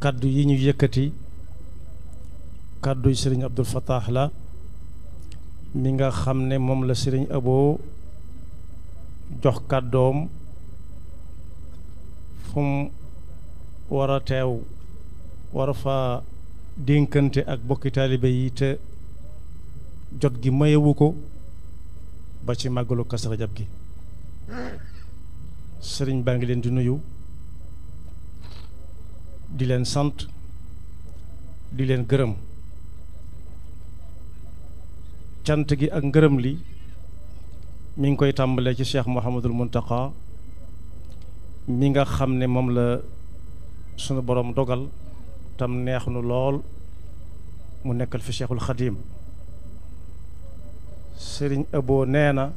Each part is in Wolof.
kaddu yi ñu yëkkati kaddu sëriñ Abdul Fattah la mi nga xam ne moom la sëriñ Abo jox kàddoom fu mu war a teew war fa dénkante ak bokki taalibe yi te jot gi mayewu ko ba ci màggalu Kazu Rajab gi sëriñ baa ngi leen di nuyu di leen sant di leen gërëm cant gi ak ngërëm li mi ngi koy tàmbalee ci Cheikh Mouhamadul Muntaqa mi nga xam ne moom la sunu borom dogal tam neex nu lool mu nekkal fi Cheikhul Xadim sëriñ Abo nee na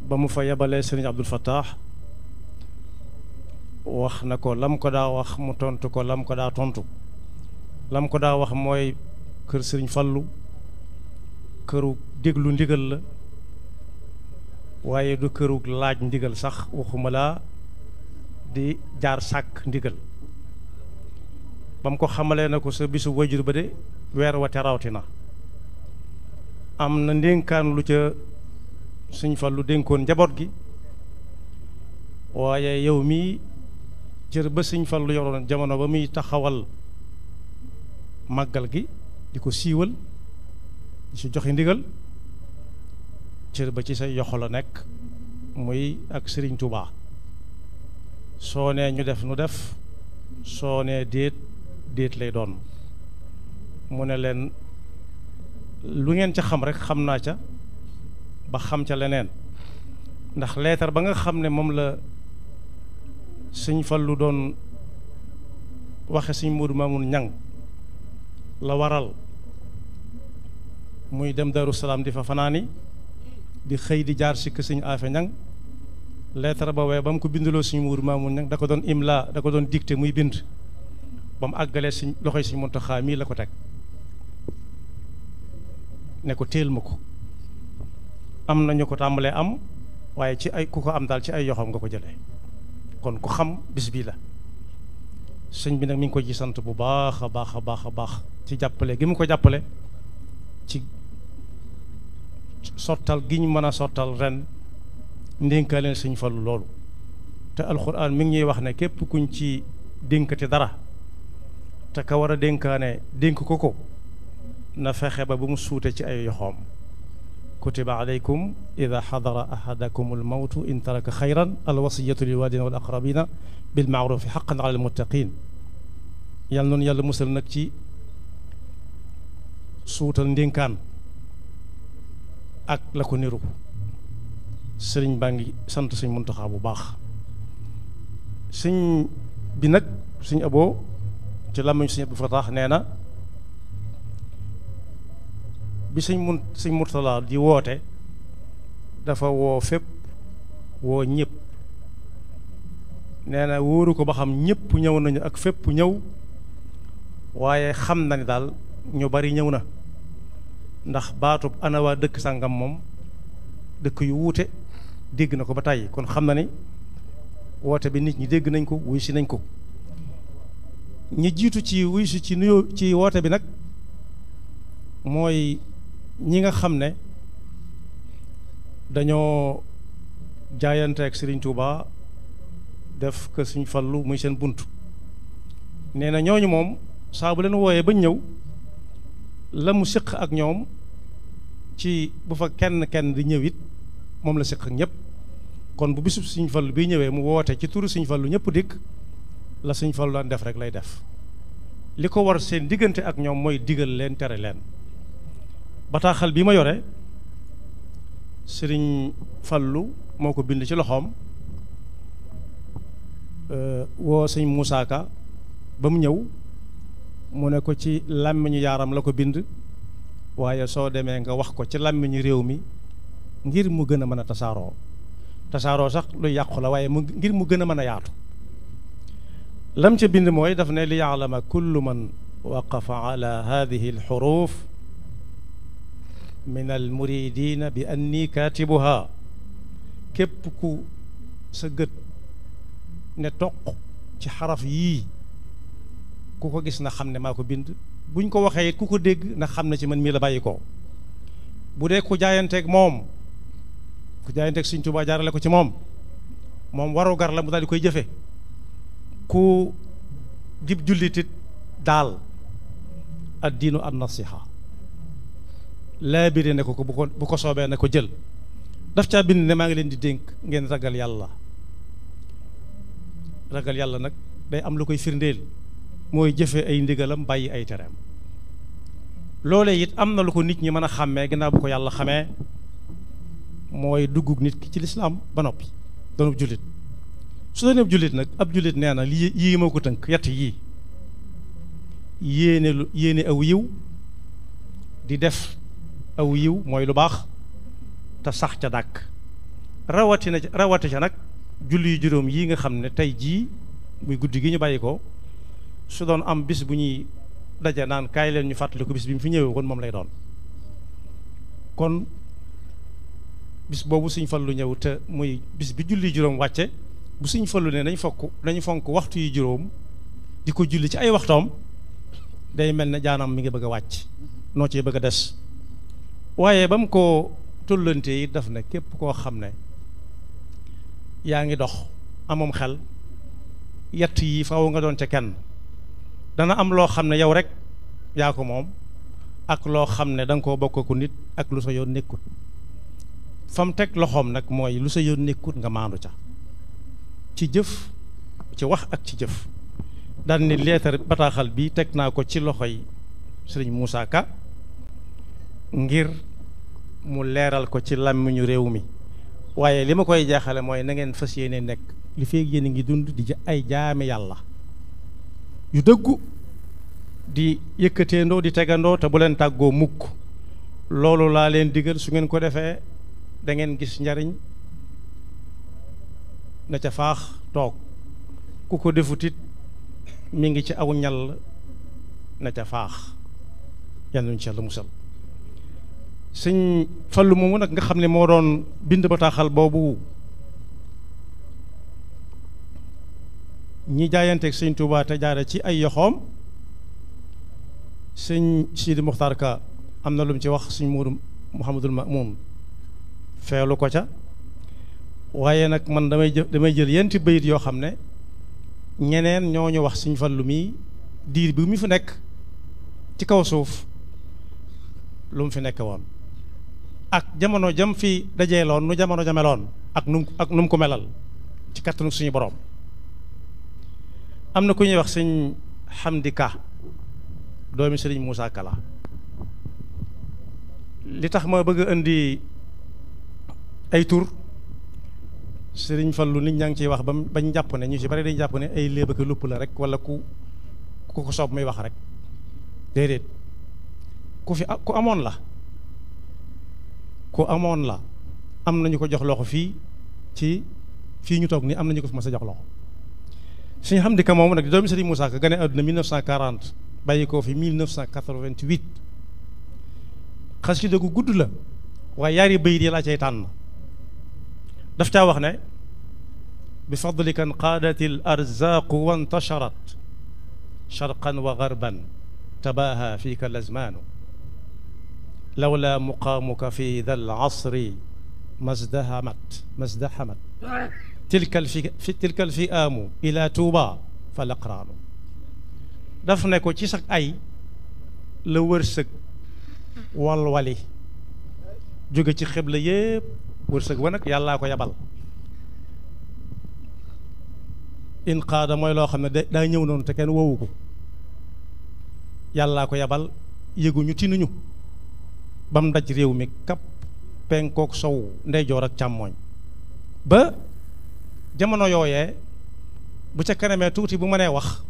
ba mu fa yebalee sëriñ Abdul Fattah wax na ko lam ko daa wax mu tontu ko lam ko daa tontu lam ko daa wax mooy kër sëriñ Fallu këru déglu ndigal la waaye du këru laaj ndigal sax waxuma laa di jaar sàkk ndigal ba mu ko xamalee na ko sa bisu wajur ba de weer wa terawti na am na ndénkaan lu ca sëñ Fallu dénkoon njaboot gi waaye yow mii cër ba sëñ Fallu yoroon jamono ba muy taxawal màggal gi di ko siiwal di si joxe ndigal cër ba ci sa yoxo la nekk muy ak Sëriñ Tuubaa soo nee ñu def nu def soo nee déet déet lay doon mu ne leen lu ngeen ca xam rek xam naa ca ba xam ca leneen ndax leetar ba nga xam ne moom la sëñ Fallu doon waxe sëñ Moodu Maamun Ñang la waral muy dem Daaru Salaam di fa fanaani di xëy di jaar si kër sëñ Afe Ñang leetar ba waaye ba mu ko bindaloo sëñ Moodu Maamun Ñang da ko doon imla da ko doon dicté muy bind ba mu àggalee sëñ loxoy sëñ Muntaxaa mii la ko teg ne ko téel ma ko am na ñu ko tàmbalee am waaye ci ay ku ko am daal ci ay yoxam nga ko jëlee kon ku xam bis bii la sëñ bi nag mi ngi ko ci sant bu baax a baax a baax a baax ci jàppale gi mu ko jàppale ci sottal gi ñu mën a sottal ren ndénkaaleen sëñ Fallu loolu te alxuraan mi ngi ñuy wax ne képp kuñ ci dénkati dara te ka war a dénkaane dénk ko na fexe ba bu mu suute ci ay yoxoom kutiba alaykum ida xadara ahadakum almawtu in taraka xayran alwasiyatu lilwalidina wal aqrabina bilmaarufi xaqan ala almuttaqin yàlla noonu yàlla musal nag ci suutal ndénkaan ak la ko niru sëriñ baa ngi sant sëñ Muntaxa bu baax sëñ bi nag sëñ Abo ci làmmiñ sëñ Abdul Fattah nee na bi sëñ Murtala di woote dafa woo fépp woo ñëpp nee na wóoru ko ba xam ñëpp ñëw nañu ak fépp ñëw waaye xam na ni daal ñu bari ñëw na ndax baatub ana waa dëkk sàngam moom dëkk yu wuute dégg na ko ba tàyyi kon xam na ni woote bi nit ñi dégg nañ ko wuy si nañ ko ñi jiitu ci wuy si ci nuyoo ci woote bi nag mooy ñi nga xam ne dañoo jaayante ak Sëriñ Tuubaa def ko Sëriñ Fallu muy seen bunt nee na ñooñu moom saa bu leen wooyee bañ ñëw la mu séq ak ñoom ci bu fa kenn di ñëw it moom la séq ak ñëpp kon bu bisub Sëriñ Fallu bi ñëwee mu woote ci turu Sëriñ Fallu ñëpp dikk la Sëriñ Fallu daan def rek lay def li ko war seen diggante ak ñoom mooy digal leen tere leen bataaxal bi ma yore Sëriñ Fallu moo ko bind ci loxoom woo sëñ Moussa Ka ba mu ñëw mu ne ko ci làmmiñu yaaram la ko bind waaye soo demee nga wax ko ci làmmiñu réew mi ngir mu gën a mën a tasaaroo sax lu yàqu la waaye ngir mu gën a mën a yaatu lam ca bind mooy daf ne li yaalama kullu man waqafa ala hadihi alxuruf min almuridina bi anni kaatibuha képp ku sa gët ne toq ci xaraf yii ku ko gis na xam ne maa ko bind buñ ko waxee it ku ko dégg na xam ne ci man mii la bàyyi ko bu dee ku jaayanteeg moom ku jaayanteeg Sëñ Tuubaa jaarale ko ci moom waru gar la mu daal di koy jëfe ku dib jullitit daal ad diinu an nasiha laa biri ne ko bu ko soobee ne ko jël daf caa bind ne maa ngi leen di dénk ngeen ragal yàlla nag day am lu koy firndeel mooy jëfe ay ndigalam bàyyi ay tereem loole it am na lu ko nit ñi mën a xàmmee ginnaaw bu ko yàlla xamee mooy duggug nit ki ci lislaam ba noppi doonub jullit su doonee jullit nag ab jullit nee na lii yii moo ko tënk yett yii yéene aw yiw di def aw yiw mooy lu baax te sax ca dàkk rawati ca nag julli yu juróom yii nga xam ne tey jii muy guddi gi ñu bàyyi ko su doon am bis bu ñuy daje naan kaay leen ñu fàttali ko bis bi mu fi ñëwee kon moom lay doon kon bis boobu Sëñ Fallu ñëw te muy bis bi julli juróom wàcce bu Sëñ Fallu ne nañu fonk waxtu yu juróom di ko julli ci ay waxtoom day mel ne jaanam mi ngi bëgg a wàcc noo ci bëgg a des waaye ba mu ko tollante yi daf ne képp koo xam ne yaa ngi dox amoom xel yett yi faaw nga doon ca kenn dana am loo xam ne yow rek yaa ko moom ak loo xam ne da nga koo bokk ku nit ak lu sa yoon nekkut fa mu teg loxoom nag mooy lu sa yoon nekkut nga maandu ca ci jëf ci wax ak ci jëf dal ni leetar bataaxal bi teg naa ko ci loxoy sëriñ Moussa Ka ngir mu leeral ko ci làmmiñu réew mi waaye li ma koy jaaxale mooy na ngeen fas yéene nekk li feeg yéen a ngi dund di ay jaami yàlla yu dëggu di yëkkateendoo di tegandoo te bu leen tàggoo mukk loolu laa leen digal su ngeen ko defee da ngeen gis njariñ na ca faax toog ku ko defutit mi ngi ci aw ñal na ca faax yal nañu ci Yàlla musal Sëñ Fallu moomu nag nga xam ne moo doon bind bataaxal boobu ñi jaayanteeg Sëñ Tuubaa te jaare ci ay yoxoom Sëñ Sidi Muxtaar Ka am na lu mu ci wax Sëñ Muudu Muhammadul Mamoun feelu ko ca waaye nag man damay jël yenti bayit yoo xam ne ñeneen ñoo ñu wax Sëñ Fallu mii diir bi mu fi nekk ci kaw suuf lu mu fi nekk woon ak jamono jam fi dajeeloon nu jamono jameloon ak nu mu ko melal ci kattanu suñu borom am na ku ñuy wax Sëñ Hamdi Ka doomi Sëriñ Moussa Ka la li tax ma bëgg a indi ay tur Sëriñ Fallu nit ñaa ngi ciy wax bañ jàpp ne ñu ci bari dañ jàpp ne ay léeb ak lupp la rek wala ku ko soob muy wax rek déedéet ku amoon la am nañu ko jox loxo fii ñu toog nii am nañu ko fi mas a jox loxo Sëñ Hamdi Ka moom nag di doomi Sëriñ Moussa Ka gane àdduna 1940 bàyyi koo fi 1988 xasida gu gudd la waaye yaari bayit yi laa cay tànn daf caa wax ne bi fadlika qaadati al arzaaqu wa intasharat sharqan wa garban tabaaha fiika lazmaanu lawla muqaamuka fi dha al asri mazdahamat tilka al fi'aamu ila tuuba fa laqraanu daf ne ko ci sax ay la wërsëg walwali jóge ci xibla yépp wërsëg wa nag yàllaa ko yabal in qaada mooy loo xam ne daa ñëw noonu te kenn woowu ko yàllaa ko yabal yëguñu tinuñu ba mu daj réew mi kap penkook sow ndeyjoor ak càmmooñ ba jamono yooyee bu ca kanamee tuuti bu mënee wax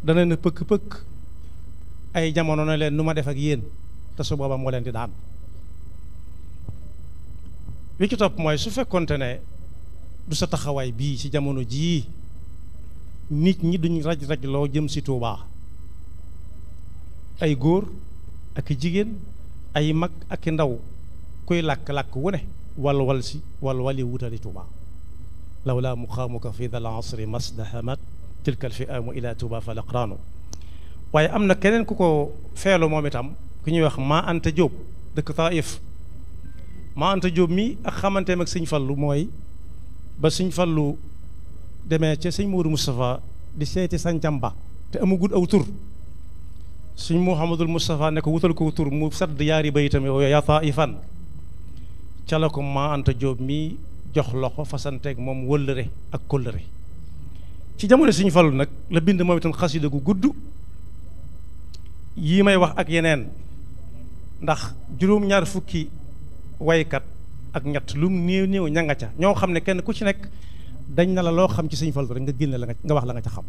dana ne pëkk-pëkk ay jamono na leen nu ma def ak yéen te su booba moo leen di daan li ci topp mooy su fekkonte ne du sa taxawaay bii ci jamono jii nit ñi duñ raj loo jëm si Tuubaa ay góor ak jigéen ay mag ak ndaw kuy làkk-làkk wu ne wali wutali Tuubaa lawlaa muqaamuka fi dal asri masdahamat tilka al fi'aamu ila Tuubaa fa laqraanu waaye am na keneen ku ko feelu moom itam ku ñuy wax maa Anta Jóob dëkk Taif. maa Anta Jóob mi ak xamanteem ak sëñ Fallu mooy ba sëñ Fallu demee ca sëñ Moodu Moustapha di seeti sancam ba te amagul aw tur sëñ Mouhamadul Moustapha ne ko wutal ko tur mu sadd yaari bayitam yow yaa Taifan ca la ko maa Anta Jóob mi jox loxo fasanteeg moom wëllëre ak kóllëre ci jamono sëñ Fallu nag la bind moom itam xasida gu gudd yii may wax ak yeneen ndax juróom-ñaar fukki waykat ak ñett lum néew néew ña nga ca ñoo xam ne kenn ku ci nekk dañ na la loo xam ci sëñ Fallu rek nga génne la nga wax la nga ca xam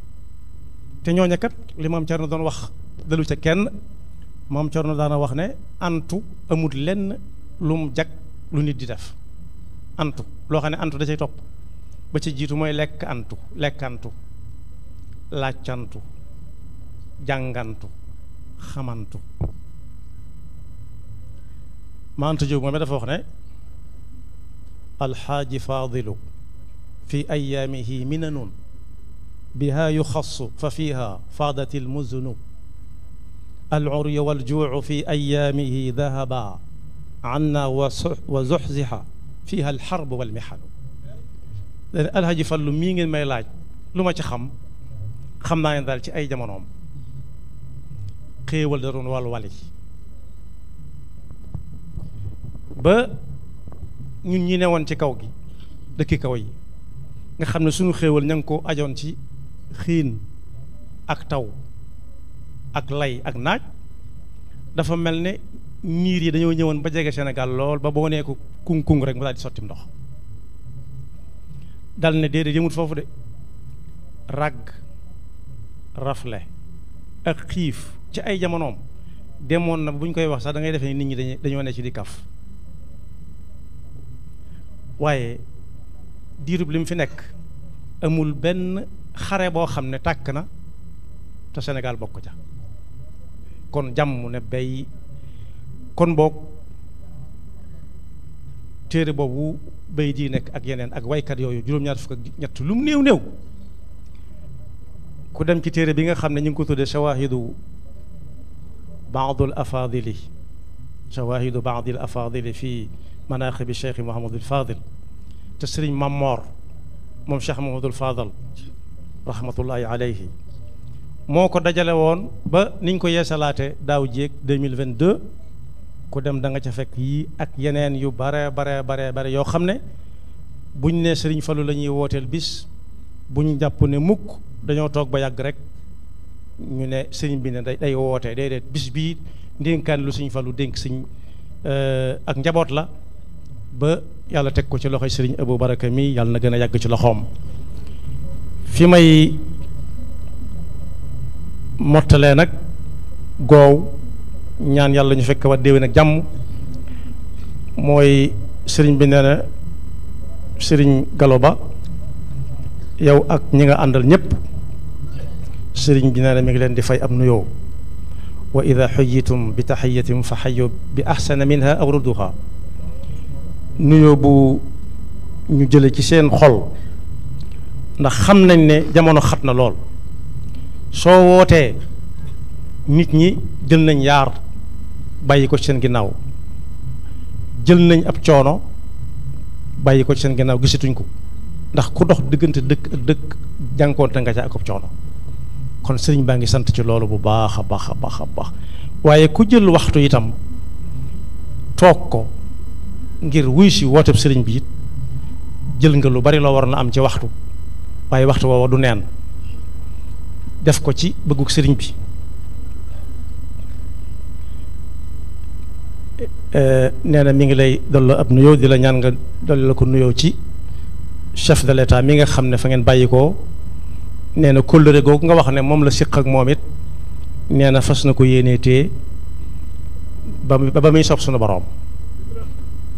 te ñooña kat li maam Cerno doon wax dalu ca kenn maam Cerno daana wax ne antu amul lenn lum jag lu nit di def antu loo xam ne antu da cay topp ba ci jiitu mooy lekkantu làccantu jàngantu xamantu maa Anta Jóob moom dafa wax ne alxaaji faadilu fi ayaamihi minanun biha yuxassu fa fiha faadat almuzunu aluryu waljuucu fi ayaamihi dahaba anna wa zuxzixa fiha alxarbu walmixanu alxaaji Fallu mii ngeen may laaj lu ma ci xam naa ne daal ci ay jamonoom xéewal da doon wàllu ba ñun ñi newoon ci kaw gi dëkki kaw yi nga xam ne suñu xéewal ña ngi ko ajoon ci xiin ak taw ak lay ak naaj dafa mel ne niir yi dañoo ñëwoon ba jege Sénégal lool ba boo nee ko kung-kung rek mu daal di sotti ndox dal ne déedéet yëmut foofu de ràgg rafle ak xiif ci ay jamonoom demoon na bu ñu koy wax sax da ngay defee nit ñi dañoo ne ci di kaf waaye diirub li mu fi nekk amul benn xare boo xam ne tàkk na te Sénégal bokk ca kon jàmm ne bay kon boog téere boobu bay di nekk ak yeneen ak waykat yooyu juróom-ñaar fukk ak ñett lu mu néew ku dem ci téere bi nga xam ne ñu ngi ko tuddee shawaahidu baadul afaadili fii manaaqibi Cheikh Mouhamadul Fadil te sëriñ Mamor moom Cheikh Mouhamadul Fadal rahmatullahi alayhi moo ko dajale woon ba niñ ko yeesalaate daaw jéeg 2022 ku dem da nga ca fekk yii ak yeneen yu bare yoo xam ne buñ ne sëriñ Fallu la ñuy wooteel bis buñ jàpp ne mukk dañoo toog ba yàgg rek ñu ne sëriñ bi ne day woote déedéet bis bii ndénkaan lu sëriñ Fallu dénk sëriñ ak njaboot la ba yàlla teg ko ci loxoy sëriñ Abou Baraka mi yàlla na gën a yàgg ci loxoom fi may mottalee nag goow ñaan yàlla ñu fekk wa déwén ak jàmm mooy sëriñ bi nee na sëriñ Gallo Ba yow ak ñi nga àndal ñëpp sëriñ bi nee na mi ngi leen di fay ab nuyoo wa ida xuyitum bi taxiyatin fa xayu bi axsana minha aw rudduha nuyoo bu ñu jële ci seen xol ndax xam nañ ne jamono xat na lool soo wootee nit ñi jël nañ yaar bàyyi ko ci seen ginnaaw jël nañ ab coono bàyyi ko ci seen ginnaaw gisatuñ ko ndax ku dox diggante dëkk ak dëkk jànkoonte nga ca ak ab coono kon sëriñ baa ngi sant ci loolu bu baax a baax waaye ku jël waxtu itam toog ko ngir wuy si wooteb sëriñ bi it jël nga lu bari loo war na am ci waxtu waaye waxtu woowa du neen def ko ci bëggug sëriñ bi nee na mi ngi lay dollu ab nuyoo di la ñaan nga dolli la ko nuyoo ci chef de l'état mi nga xam ne fa ngeen bàyyi ko nee na kóllëre googu nga wax ne moom la siq ak moom it nee na fas na ko yéenee téye ba muy sob sunu boroom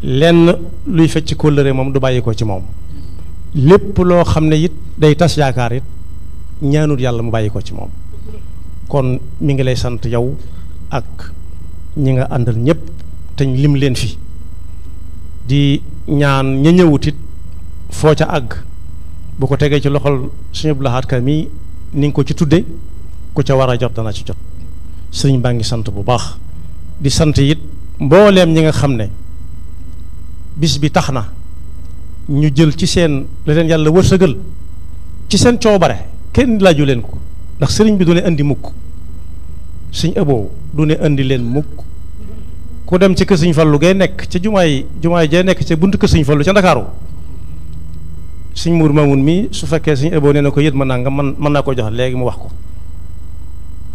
lenn luy fecc kóllëre moom du bàyyi ko ci moom lépp loo xam ne it day tas yaakaar it ñaanut yàlla mu bàyyi ko ci moom kon mi ngi lay sant yow ak ñi nga àndal ñëpp te lim leen fi di ñaan ña ñëwut it foo ca àgg bu ko tegee ci loxol suñu Abdou Lahad Ka mi ni nga ko ci tudde ku ca war a jot dana ci jot. sëriñ baa ngi sant bu baax di sant it mbooleem ñi nga xam ne bis bi tax na ñu jël ci seen la leen yàlla wërsëgal ci seen coobare kenn laaju leen ko ndax sëriñ bi du ne indi mukk sëñ Abo du ne indi leen mukk ku dem ci kër sëñ Fallu gay nekk ca jumaay jee nekk ca buntu kër sëñ Fallu ca Ndakaaru sëñ Muur Mamun mi su fekkee sëñ Abo nee na ko yët ma nanga mën naa ko jox léegi mu wax ko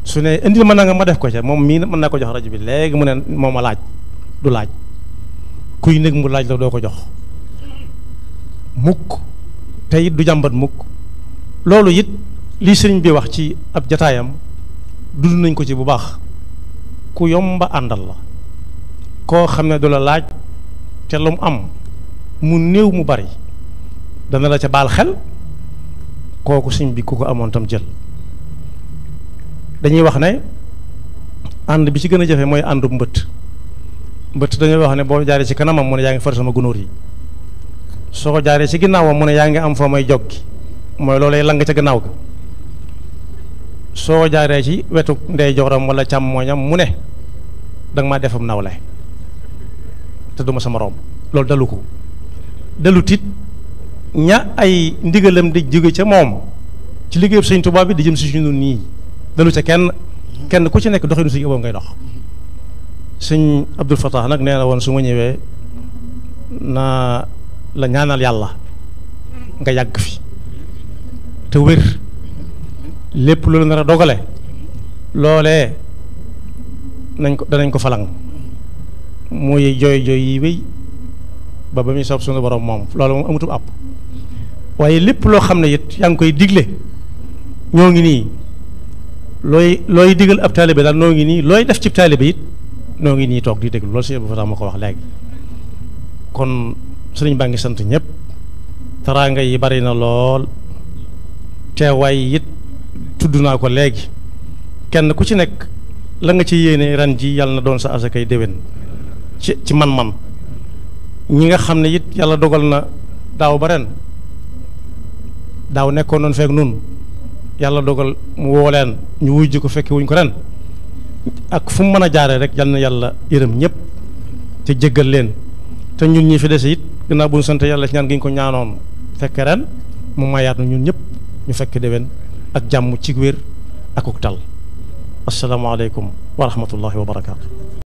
su ne indil ma nanga ma def ko ca moom mii mën naa ko jox rajo bi léegi mu ne moom a laaj du laaj kuy nekk mu laaj la doo ko jox mukk te it du jàmbat mukk loolu it lii sëriñ bi wax ci ab jataayam dund nañ ko ci bu baax ku yomba àndal la koo xam ne du la laaj te lu mu am mu néew mu bari dana la ca baal xel kooku sëriñ bi ku ko amoon tam jël dañuy wax ne ànd bi ci gën a jafe mooy àndu mbëtt dañuy wax ne boo jaaree ci kanamam mu ne yaa ngi far sama gunóor yi soo ko jaaree ci ginnaawam mu ne yaa ngi am foo may joggi mooy loolay lang ca gannaaw ga soo ko jaaree ci wetu ndeyjooram wala càmmooñam mu ne danga maa defam nawle te duma sama moroom loolu dalu ko dalu tit ña ay ndigalam di jóge ca moom ci liggéeyub Sëñ Tuubaa bi di jëm si ñun nii dalu ca kenn ku ci nekk doxinu Sëñ Abo ngay dox. Sëñ Abdul Fattah nag nee na woon su ma ñëwee na la ñaanal yàlla nga yàgg fi te wér lépp loolu nar a dogale loolee danañ ko falang muy jooy yi wéy ba muy soob suñu borom moom loolu moom amutub àpp waaye lépp loo xam ne it yaa ngi koy digle ñoo ngi nii looy digal ab taalibe daal noo ngi nii looy def ci taalibe it noo ngi nii toog di déglu loolu Sëñ Abdou Fatah ma ko wax léegi kon sëriñ baa ngi sant ñëpp teraanga yi bari na lool teewaay it tudd naa ko léegi kenn ku ci nekk la nga ci yéene ren ji yàlla na doon sa asakay déwén ci man-man ñi nga xam ne it yàlla dogal na daaw ba ren daaw nekkoon noonu fekk nun yàlla dogal mu woo leen ñu wujj ko fekke wuñ ko ren ak fu mu mën a jaaree rek yal na yàlla yërëm ñëpp te jéggal leen te ñun ñi fi dese it gannaaw bu ñu sant yàlla ci ñaan gi ñu ko ñaanoon fekke ren mu mayaat na ñun ñëpp ñu fekke déwén ak jàmm ci wér ak tal asalaamaaleykum wa rahmatullahi wa barakaatu.